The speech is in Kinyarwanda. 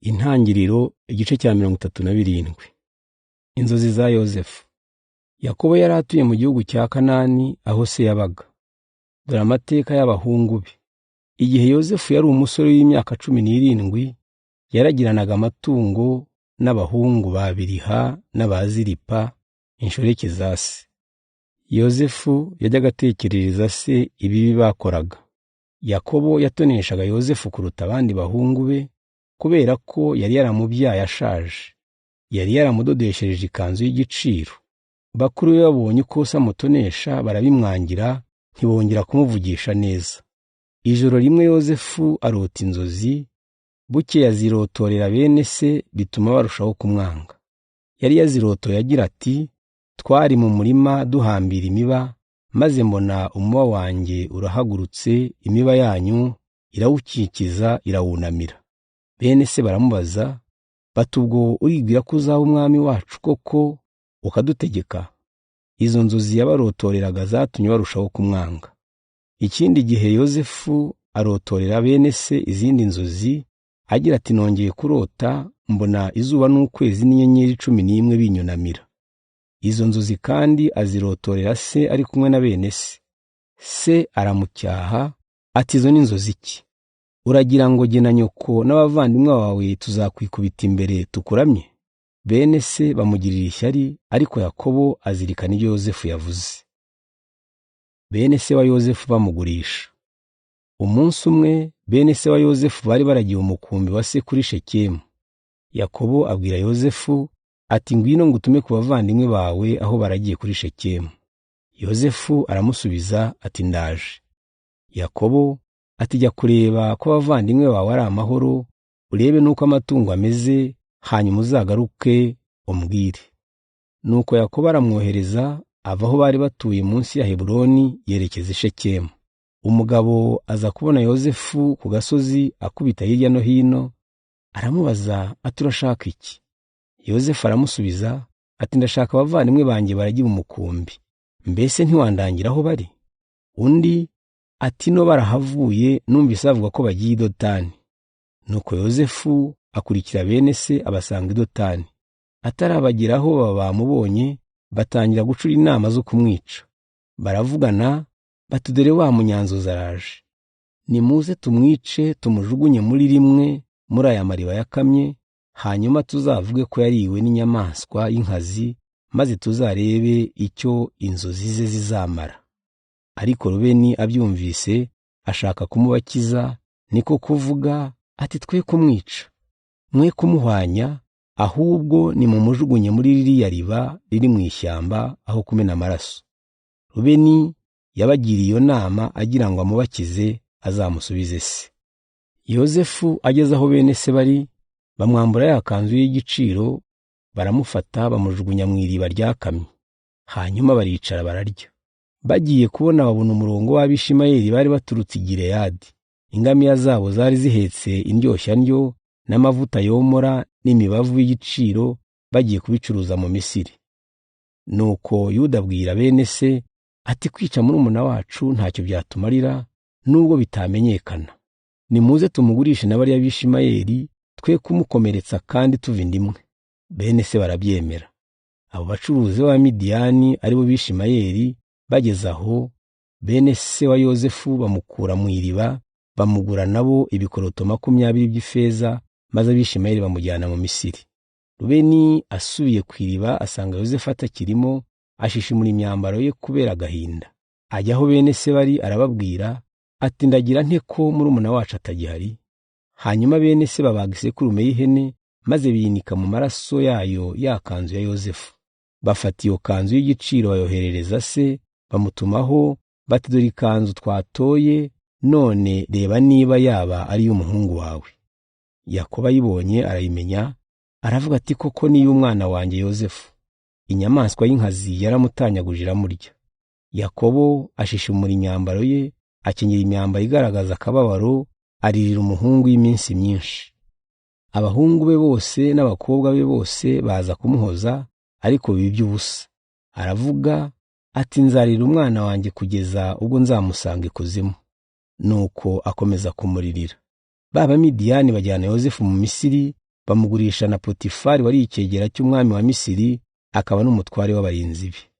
Intangiriro igice cya 37. Inzozi za Yozefu. Yakobo yari atuye mu gihugu cya Kanani aho se yabaga. Dore amateka y'abahungu be. Igihe Yozefu yari umusore w'imyaka 17, yaragiranaga amatungo n'abahungu ba Biliha n'aba Zilipa, inshoreke za se. Yozefu yajyaga atekerereza se ibibi bakoraga. Yakobo yatoneshaga Yozefu kuruta abandi bahungu be, kubera ko yari yaramubyaye ashaje. Yari yaramudodeshereje ikanzu y'igiciro. Bakuru be babonye uko se amutonesha barabimwangira, ntibongera kumuvugisha neza. Ijoro rimwe Yozefu arota inzozi, bukeye azirotorera bene se, bituma barushaho kumwanga. Yari yazirotoye agira ati: twari mu murima duhambira imiba, maze mbona umuba wanjye urahagurutse, imiba yanyu irawukikiza irawunamira. Bene se baramubaza bati: ubwo uribwira ko uzaba umwami wacu koko ukadutegeka? Izo nzozi yabarotoreraga zatumye barushaho kumwanga. Ikindi gihe Yozefu arotorera bene se izindi nzozi agira ati: nongeye kurota mbona izuba n'ukwezi n'inyenyeri 11 binyunamira. Izo nzozi kandi azirotorera se ari kumwe na bene se. Se aramucyaha ati: izo ni inzozi iki? Uragira ngo jye na nyoko n'abavandimwe bawe tuzakwikubita imbere tukuramye? Bene se bamugirira ishyari, ariko Yakobo azirikana ibyo Yozefu yavuze. Bene se wa Yozefu bamugurisha. Umunsi umwe bene se wa Yozefu bari baragiye umukumbi wa se kuri Shekemu. Yakobo abwira Yozefu ati: ngwino ngutume ku bavandimwe bawe aho baragiye kuri Shekemu. Yozefu aramusubiza ati: ndaje. Yakobo ati: jya kureba ko abavandimwe bawe ari amahoro, urebe n'uko amatungo ameze, hanyuma uzagaruke umbwire. Nuko Yakobo aramwohereza, ava aho bari batuye munsi ya Heburoni yerekeza i Shekemu. Umugabo aza kubona Yozefu ku gasozi akubita hirya no hino, aramubaza ati: urashaka iki? Yozefu aramusubiza ati: ndashaka abavandimwe banjye baragiye umukumbi, mbese ntiwandangira aho bari? Undi ati: no barahavuye, numvise bavuga ko bagiye i Dotani. Nuko Yozefu akurikira bene se abasanga i Dotani. Atarabageraho baba bamubonye, batangira gucura inama zo kumwica. Baravugana bati: dore wa munyanzozi araje, nimuze tumwice tumujugunye muri rimwe muri aya mariba yakamye, hanyuma tuzavuge ko yariwe n'inyamaswa y'inkazi, maze tuzarebe icyo inzozi ze zizamara. Ariko Rubeni abyumvise ashaka kumubakiza, niko kuvuga ati: twe kumwica, mwe kumuhwanya, ahubwo nimumujugunye muri ririya riba riri mu ishyamba aho kumena amaraso. Rubeni yabagiriye iyo nama agira ngo amubakize azamusubize se. Yozefu ageze aho bene se bari, bamwambura ya kanzu y'igiciro, baramufata bamujugunya mu iriba ryakamye. Hanyuma baricara bararya. Bagiye kubona babona umurongo w'Abishimayeli bari baturutse i Gileyadi. Ingamiya zabo zari zihetse indyoshya-ndyo n'amavuta yomora n'imibavu y'igiciro, bagiye kubicuruza mu Misiri. Nuko Yuda abwira bene se ati: kwica murumuna wacu ntacyo byatumarira nubwo bitamenyekana. Nimuze tumugurishe na bariya Bishimayeli, twe kumukomeretsa kandi tuva inda imwe. Bene se barabyemera. Abo bacuruzi b'Abamidiyani aribo Bishimayeli bageze aho, bene se wa Yozefu bamukura mu iriba, bamugura nabo ibikoroto 20 by'ifeza, maze Abishimayeli bamujyana mu Misiri. Rubeni asubiye ku iriba asanga Yozefu atakirimo, ashishimura imyambaro ye kubera agahinda. Ajya aho bene se bari arababwira ati: ndagira nte ko murumuna wacu atagihari? Hanyuma bene se babaga isekurume y'ihene, maze biyinika mu maraso yayo ya kanzu ya Yozefu. Bafata iyo kanzu y'igiciro bayoherereza se, bamutumaho bati: dore ikanzu twatoye, none reba niba yaba ari iy'umuhungu wawe. Yakobo ayibonye arayimenya, aravuga ati: koko ni iy'umwana wanjye Yozefu. Inyamaswa y'inkazi yaramutanyaguje iramurya. Yakobo ashishimura imyambaro ye, akenyera imyambaro igaragaza akababaro, aririra umuhungu y'iminsi myinshi. Abahungu be bose n'abakobwa be bose baza kumuhoza, ariko biba iby'ubusa. Aravuga ati: nzarira umwana wanjye kugeza ubwo nzamusanga ikuzimu. Nuko akomeza kumuririra. Ba Bamidiyani bajyana Yozefu mu Misiri, Bamugurisha na Potifari wari icyegera cy'umwami wa Misiri, akaba n'umutware w'abarinzi be.